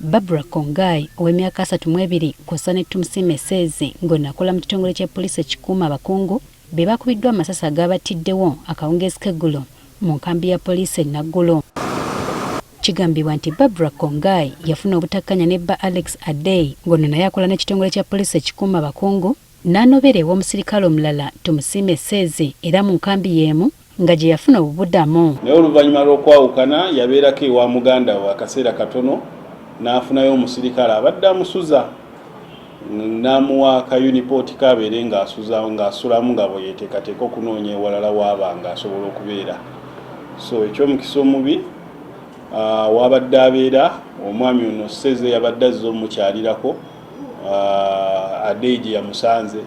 Barbara Kongai ow'emyaka 32 kw'ossa ne Tumusiime Sseezi ng'ono akola mu kitongole kya poliisi ekikuuma abakungu be baakubiddwa amasasi agaabattiddewo akawungeezi k'eggulo mu nkambi ya poliisi e Nagulu. Kigambibwa nti Barbara Kongai yafuna obutakkanya ne bba Alex Adei ng'ono naye akola n'ekitongole kya poliisi ekikuuma abakungu n'anobera ew'omusirikale omulala Tumusiime Sseezi era mu nkambi y'emu nga gye yafuna obubudamu. Naye oluvannyuma lw'okwawukana yabeerako ewa muganda we akaseera katono n'afunayo omusirikale abadde amusuza n'amuwa ka yunipooti k'abeere ng'asuza ng'asulamu nga bwe yeeteekateeka okunoonya ewalala waaba ng'asobola okubeera. So eky'omukisa omubi w'abadde abeera omwami ono Sseze yabadde azze omukyalirako Adei gye yamusanze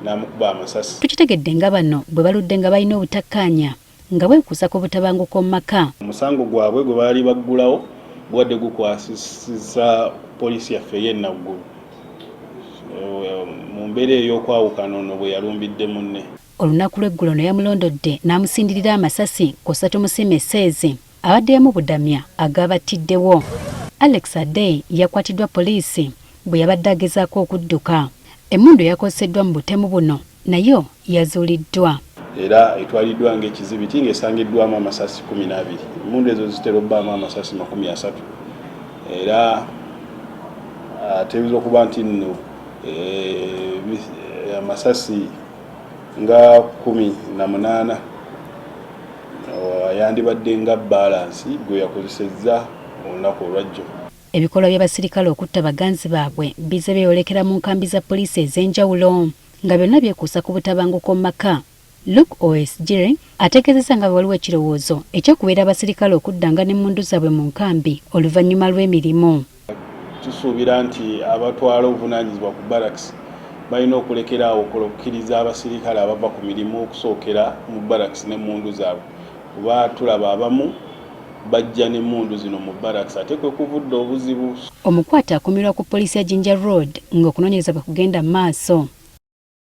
n'amukuba amasasi. Tukitegedde nga bano bwe baludde nga balina obutakkaanya nga bwekuusa ku butabanguko mu maka. Omusango gwabwe gwe baali baggulawo gubadde gukwasisa poliisi yaffe ey'e Naggulu mu mbeera ey'okwawukana ono bwe yalumbidde munne. Olunaku lw'eggulo ono yamulondodde n'amusindirira amasasi kw'ossa Tumusiime Sseezi abadde yamubudamya agaabattiddewo. Alex Adei yakwatiddwa poliisi bwe yabadde agezaako okudduka. Emmundu eyakozeseddwa mu butemu buno nayo yazuuliddwa. Era etwaliddwa ng'ekizibiti ng'esangiddwamu amasasi 12. Emmundu ezo zitera obbaamu amasasi 30 era ateeberezebwa okuba nti nno amasasi nga 18 yandibadde nga bbaalansi gwe yakozesezza olunaku olwajjo. Ebikolwa by'abasirikale okutta baganzi baabwe bizze byeyolekera mu nkambi za poliisi ez'enjawulo nga byonna byekuusa ku butabanguko mu maka. Luke Oesgire ategeezezza nga bwe waliwo ekirowoozo eky'okuwera abasirikale okuddanga n'emmundu zaabwe mu nkambi oluvannyuma lw'emirimu. Tusuubira nti abatwala obuvunaanyizibwa ku barracks balina okulekera awo okola okukkiriza abasirikale abava ku mirimu okusookera mu barracks n'emmundu zaabwe kuba tulaba abamu bajja n'emmundu zino mu barracks ate kwe kuvudde obuzibu. Omukwate akuumirwa ku poliisi ya Jinja Road ng'okunoonyereza bwe kugenda mu maaso.